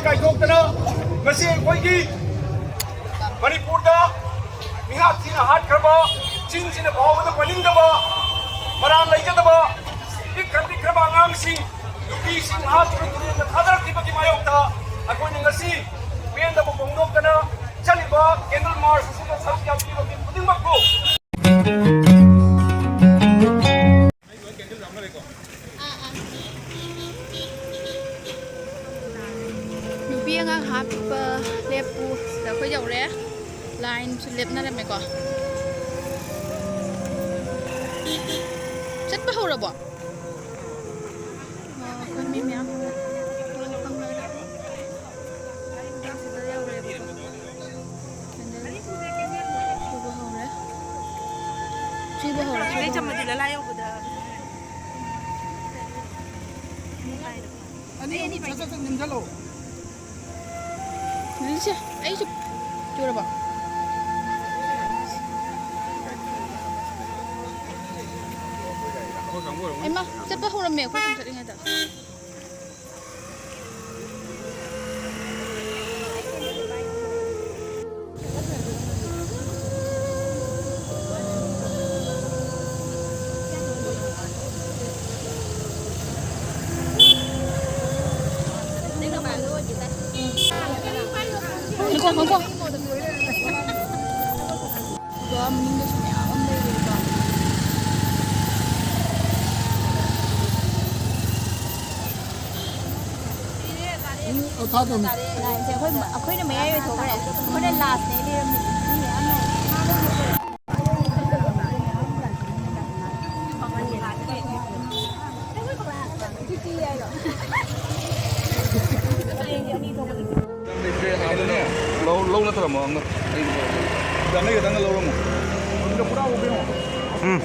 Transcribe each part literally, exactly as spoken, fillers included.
ꯀꯥꯏꯊꯣꯛꯇꯅ ꯉꯁꯤ ꯑꯩꯈꯣꯏꯒꯤ ꯃꯅꯤꯄꯨꯔꯗ ꯃꯤꯍꯥꯠ ꯊꯤꯅ ꯍꯥꯠꯈ꯭ꯔꯕ, ꯆꯤꯟꯁꯤꯅ ꯐꯥꯎꯕꯗ ꯄꯟꯅꯤꯡꯗꯕ, ꯃꯔꯥꯜ ꯂꯩꯖꯗꯕ, ꯄꯤꯛꯈ꯭ꯔ ꯄꯤꯛꯈ꯭ꯔꯕ ꯑꯉꯥꯡꯁꯤꯡ, ꯅꯨꯄꯤꯁꯤꯡ ꯍꯥꯠꯇꯨꯅ ꯇꯨꯔꯦꯜꯗ ꯊꯥꯗꯔꯛꯈꯤꯕꯒꯤ ꯃꯥꯌꯣꯛꯇ ꯑꯩꯈꯣꯏꯅ ꯉꯁꯤ ꯄꯦꯟꯗꯕ ꯐꯣꯡꯗꯣꯛꯇꯅ ꯆꯠꯂꯤꯕ candle march ꯑꯁꯤꯗ ꯁꯔꯨꯛ ꯌꯥꯕꯤꯔꯤꯕ ꯃꯤ ꯈꯨꯗꯤꯡꯃꯛꯄꯨ ꯅꯨꯄꯤ ꯑꯉꯥꯡ ꯍꯥꯞꯄ ꯂꯦꯞꯄꯨ꯫ ꯁꯤꯗ ꯑꯩꯈꯣꯏ ꯌꯧꯔꯦ꯫ ꯂꯥꯏꯟꯁꯨ ꯂꯦꯞꯅꯔꯝꯃꯦꯀꯣ꯫ ꯆꯠꯄ ꯍꯧꯔꯕꯣ? ꯑꯣ, ꯑꯩꯈꯣꯏ ꯃꯤ ꯃꯌꯥꯝ ꯁꯤꯗ ꯌꯧꯔꯦꯕꯀꯣ꯫ ꯆꯨꯕ ꯍꯧꯔꯦ꯫ ꯆꯨꯕ ꯍꯧꯔꯦ꯫ ꯆꯨꯕ ꯍꯧꯔꯦ꯫ ꯑꯅꯤ, ꯑꯅꯤ ꯁꯠ ꯁꯠ ꯁꯠ ꯅꯝꯁꯤꯜꯂꯣ꯫ ꯅꯤꯜꯁꯦ, ꯑꯩꯁꯨ ꯆꯨꯔꯕꯣ? ꯍꯩꯃꯥ, ꯆꯠꯄ ꯍꯧꯔꯝꯃꯦ ꯑꯩꯈꯣꯏ ꯁꯨꯝ ꯆꯠꯂꯤꯉꯩꯗ꯫ ꯉꯥꯏꯈꯣ, ꯉꯥꯏꯈꯣ꯫ ꯑꯗꯨꯒ ꯃꯅꯤꯡꯗꯁꯨ ꯃꯌꯥꯝ ꯑꯃ ꯂꯩꯔꯤꯕ꯫ ꯂꯥꯏꯟꯁꯦ ꯑꯩꯈꯣꯏ, ꯑꯩꯈꯣꯏꯅ ꯃꯌꯥꯏ ꯑꯣꯏꯊꯣꯛꯈ꯭ꯔꯦ꯫ ꯑꯩꯈꯣꯏꯅ ꯂꯥꯁꯅꯦ ꯂꯩꯔꯝꯃꯤꯁꯦ꯫ ꯃꯤ ꯃꯌꯥꯝ ꯂꯩꯔꯦ꯫ ꯂꯧ, ꯂꯧ ꯅꯠꯇ꯭ꯔꯃꯣ? ꯑꯃ, ꯑꯩ ꯌꯥꯅꯤ, ꯈꯤꯇꯪ ꯂꯧꯔꯝꯃꯣ꯫ ꯎꯝ꯫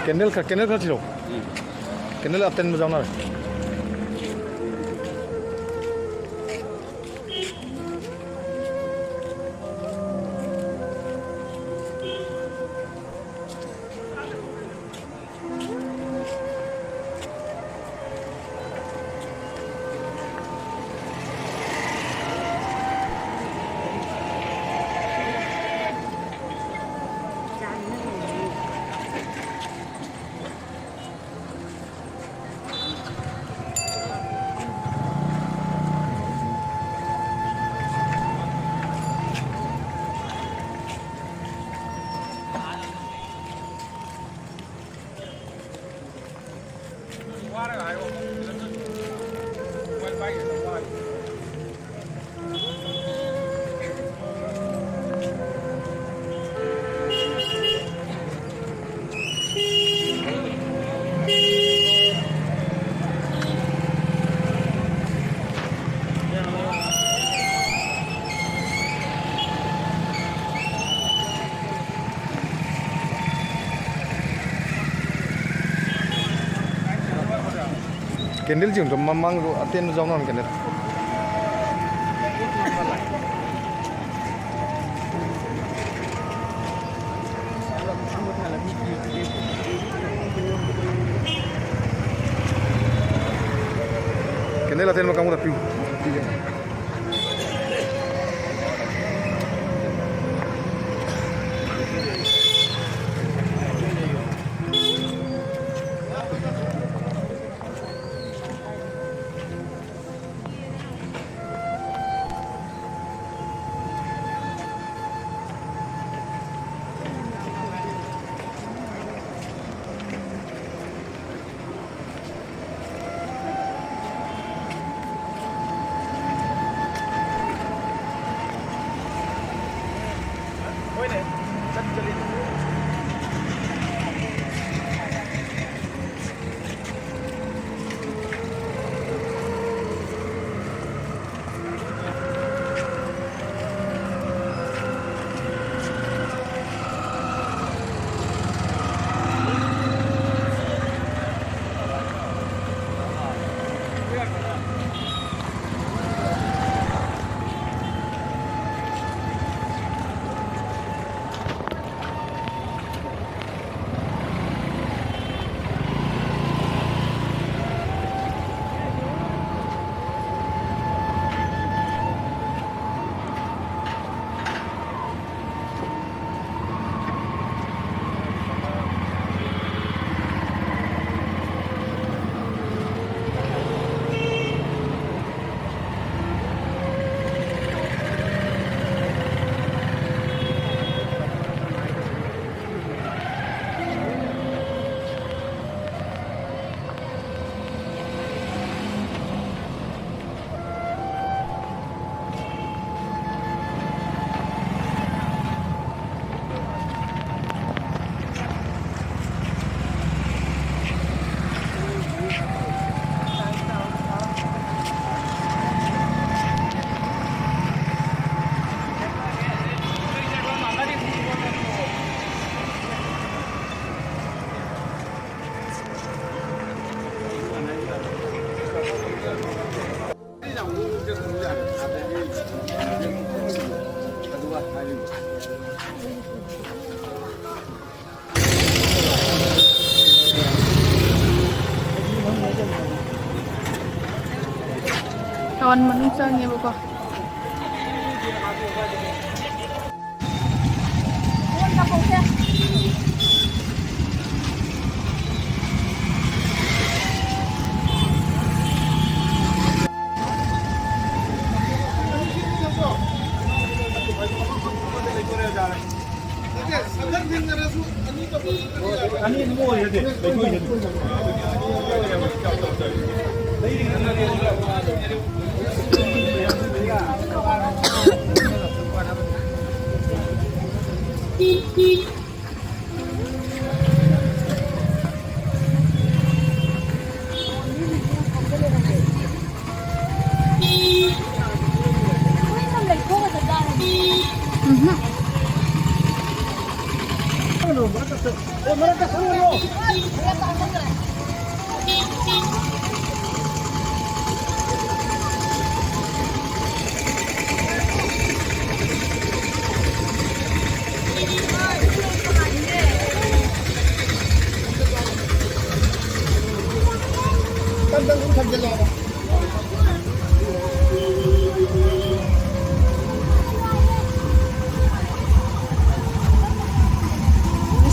ꯀꯦꯟꯗꯜ ꯈꯔ, ꯀꯦꯟꯗꯜ ꯈꯔ ꯊꯤꯔꯛꯑꯣ꯫ ꯎꯝ꯫ ꯀꯦꯟꯗꯜ ꯑꯇꯦꯟꯕꯁꯨ ꯌꯥꯎꯅꯔꯦ꯫ ꯀꯦꯟꯗꯜꯁꯤꯡꯗꯣ ꯃꯃꯥꯡꯗꯣ ꯑꯇꯦꯟꯕ ꯌꯥꯎꯅꯕꯅꯤ ꯀꯦꯟꯗꯜ꯫ ꯀꯦꯟꯗꯜ ꯑꯇꯦꯟꯕ ꯀꯥꯡꯕꯨꯗ ꯄꯤꯌꯨ꯫ ꯄꯤꯒꯦ꯫ ꯇꯥꯎꯟ ꯃꯅꯨꯡ ꯆꯪꯉꯦꯕꯀꯣ꯫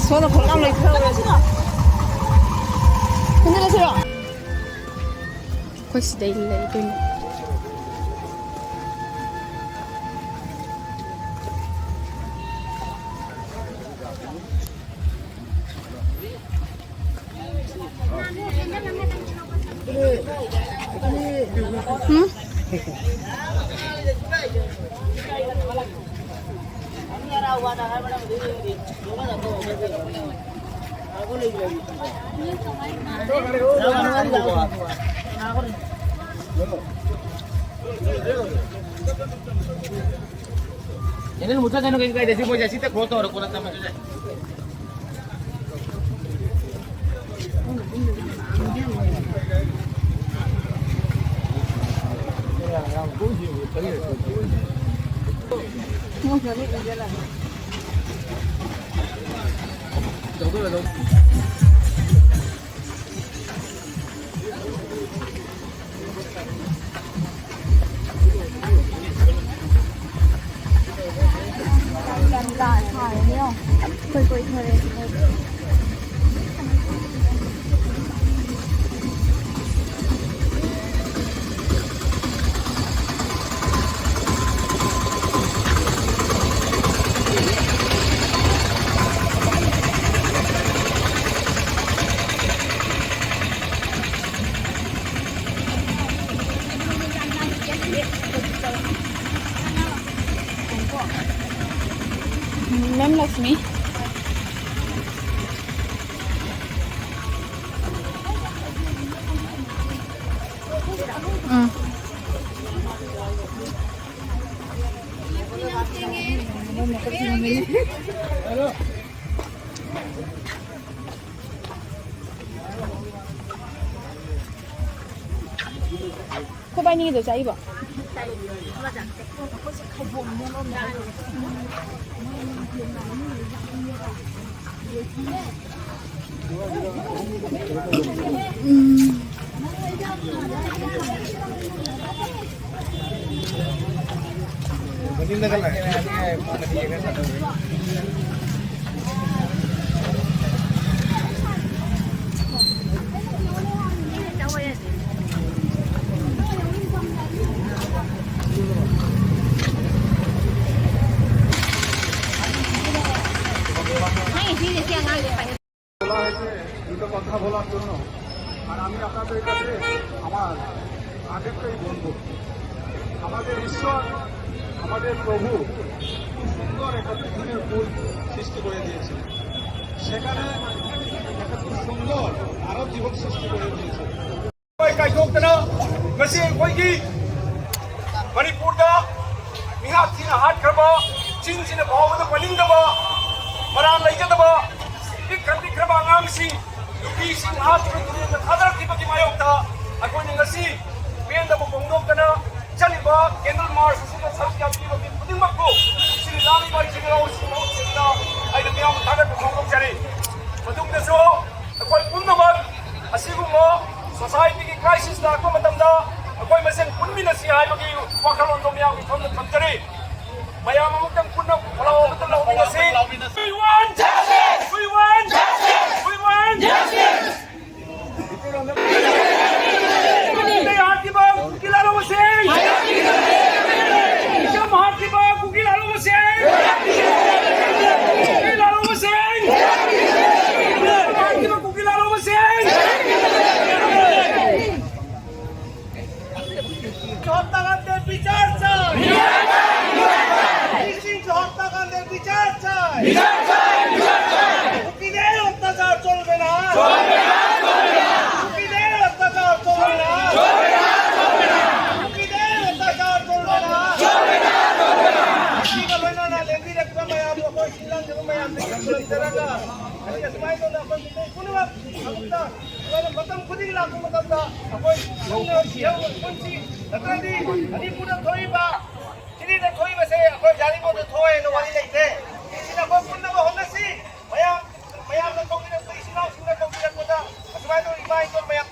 ꯁꯣꯝꯗ ꯐꯣꯟ ꯌꯥꯝ ꯂꯩꯈ꯭ꯔꯦ꯫ ꯍꯟꯖꯤꯜꯂꯁꯤꯔꯣ? ꯑꯩꯈꯣꯏ ꯁꯤꯗꯩ ꯂꯩꯗꯣꯏꯅꯦ꯫ ꯎꯝ? Channel ꯃꯨꯊꯠꯀꯅꯨ, ꯀꯩꯁꯨ ꯀꯥꯏꯗꯦ꯫ ꯁꯤ ꯃꯣꯏꯁꯦ ꯁꯤꯗ close ꯇꯧꯔꯣ, ꯀꯣꯟꯅ ꯊꯝꯃꯁꯨ ꯌꯥꯏ꯫ Ma'am Lakshmi. ꯎꯝ꯫ ꯑꯩꯈꯣꯏ ꯕꯥꯏꯅꯤꯒꯤꯗꯣ ꯆꯥꯛꯏꯕꯣ? ꯎꯝ꯫ বলা হয়েছে দুটো কথা বলার জন্য। আর আমি আপনাদের কাছে আমার আবেগটাই বলবো। আমাদের ঈশ্বর, আমাদের প্রভু খুব সুন্দর একটা পৃথিবীর ফুল সৃষ্টি করে দিয়েছে। সেখানে একটা খুব সুন্দর আরো জীবন সৃষ্টি করে দিয়েছে। ꯀꯥꯏꯊꯣꯛꯇꯅ ꯉꯁꯤ ꯑꯩꯈꯣꯏꯒꯤ ꯃꯅꯤꯄꯨꯔꯗ ꯃꯤꯍꯥꯠ ꯊꯤꯅ ꯍꯥꯠꯈ꯭ꯔꯕ, ꯆꯤꯟꯁꯤꯅ ꯐꯥꯎꯕꯗ ꯄꯟꯅꯤꯡꯗꯕ, ꯃꯔꯥꯜ ꯂꯩꯖꯗꯕ, ꯄꯤꯛꯈ꯭ꯔ ꯄꯤꯛꯈ꯭ꯔꯕ ꯑꯉꯥꯡꯁꯤꯡ, ꯅꯨꯄꯤꯁꯤꯡ ꯍꯥꯠꯇꯨꯅ ꯇꯨꯔꯦꯜꯗ ꯊꯥꯗꯔꯛꯈꯤꯕꯒꯤ ꯃꯥꯌꯣꯛꯇ ꯑꯩꯈꯣꯏꯅ ꯉꯁꯤ ꯄꯦꯟꯗꯕ ꯐꯣꯡꯗꯣꯛꯇꯅ ꯆꯠꯂꯤꯕ candle march ꯑꯁꯤꯗ ꯁꯔꯨꯛ ꯌꯥꯕꯤꯔꯤꯕ ꯃꯤ ꯈꯨꯗꯤꯡꯃꯛ ꯈꯨꯗꯤꯡꯃꯛꯄꯨ ꯁꯤꯒꯤ ꯂꯥꯡꯂꯤꯕ ꯏꯆꯤꯜ ꯏꯅꯥꯎꯁꯤꯡ ꯃꯍꯨꯠꯁꯤꯡꯗ ꯑꯩꯅ ꯃꯤꯌꯥꯝꯕꯨ ꯊꯥꯒꯠꯄ ꯐꯣꯡꯗꯣꯛꯆꯔꯤ꯫ ꯃꯇꯨꯡꯗꯁꯨ ꯑꯩꯈꯣꯏ ꯄꯨꯝꯅꯃꯛ ꯑꯁꯤꯒꯨꯝꯕ ꯁꯣꯁꯥꯏꯇꯤꯒꯤ ꯀ꯭ꯔꯥꯏꯁꯤꯁ ꯂꯥꯛꯄ ꯃꯇꯝꯗ ꯑꯩꯈꯣꯏ ꯃꯁꯦꯟ ꯄꯨꯟꯃꯤꯟꯅꯁꯤ ꯍꯥꯏꯕꯒꯤ ꯋꯥꯈꯜꯂꯣꯟꯗꯣ ꯃꯤꯌꯥꯝꯒꯤ ꯏꯐꯝꯗ ꯊꯝꯖꯔꯤ꯫ ꯃꯌꯥꯝ ꯑꯃꯨꯛꯇꯪ ꯄꯨꯟꯅ ꯈꯣꯜꯂꯥꯎ ꯑꯃꯇ ꯂꯥꯎꯃꯤꯟꯅꯁꯤ꯫ We want justice! We want justice! We want justice! ꯍꯥꯠꯈꯤꯕ ꯀꯨꯀꯤ ꯂꯥꯂꯣꯡꯁꯤꯡ! ꯃꯤꯆꯝ ꯍꯥꯠꯈꯤꯕ ꯀꯨꯀꯤ ꯂꯥꯂꯣꯡꯁꯤꯡ! ꯀꯨꯀꯤ ꯂꯥꯂꯣꯡꯁꯤꯡ! ꯍꯥꯠꯈꯤꯕ ꯀꯨꯀꯤ ꯂꯥꯂꯣꯡꯁꯤꯡ! হত্যাকাণ্ডের বিচার চাই। হত্যাকাণ্ডের বিচার চাই। কুকিদের অত্যাচার চলবে না। কুকিদের অত্যাচার চলবে না। কুকিদের অত্যাচার চলবে না। ꯑꯁꯤꯒ ꯂꯣꯏꯅꯅ ꯂꯦꯡꯕꯤꯔꯛꯄ ꯃꯌꯥꯝꯕꯨ ꯑꯩꯈꯣꯏ ꯁꯤꯜꯂꯝꯂꯤꯕ ꯃꯌꯥꯝꯗꯒꯤ ꯈꯨꯔꯨꯝꯖꯔꯒ ꯑꯁꯤ ꯑꯁꯨꯃꯥꯏꯅ ꯇꯧꯅ ꯑꯩꯈꯣꯏ ꯃꯤꯑꯣꯏ ꯄꯨꯝꯅꯃꯛ ꯃꯇꯝ ꯈꯨꯗꯤꯡꯒꯤ ꯂꯥꯛꯄ ꯃꯇꯝꯗ ꯑꯩꯈꯣꯏ ꯄꯨꯟꯁꯤ ꯅꯠꯇ꯭ꯔꯗꯤ ꯃꯅꯤꯄꯨꯔꯗ ꯊꯣꯛꯏꯕ ꯁꯤꯗ ꯊꯣꯛꯏꯕꯁꯦ ꯑꯩꯈꯣꯏ ꯌꯥꯔꯤꯉꯩꯗ ꯊꯣꯛꯑꯦꯅ ꯋꯥꯔꯤ ꯂꯩꯇꯦ꯫ ꯁꯤꯁꯤꯅ ꯑꯩꯈꯣꯏ ꯄꯨꯟꯅꯕ ꯍꯣꯠꯅꯁꯤ꯫ ꯃꯌꯥꯝ, ꯃꯌꯥꯝꯅ ꯀꯧꯕꯤꯔꯛꯄ, ꯏꯆꯤꯟ ꯏꯅꯥꯎꯁꯤꯡꯅ ꯀꯧꯕꯤꯔꯛꯄꯗ ꯑꯁꯨꯃꯥꯏꯅ ꯇꯧꯅ ꯏꯃꯥ ꯏꯆꯣꯟ ꯃꯌꯥꯝ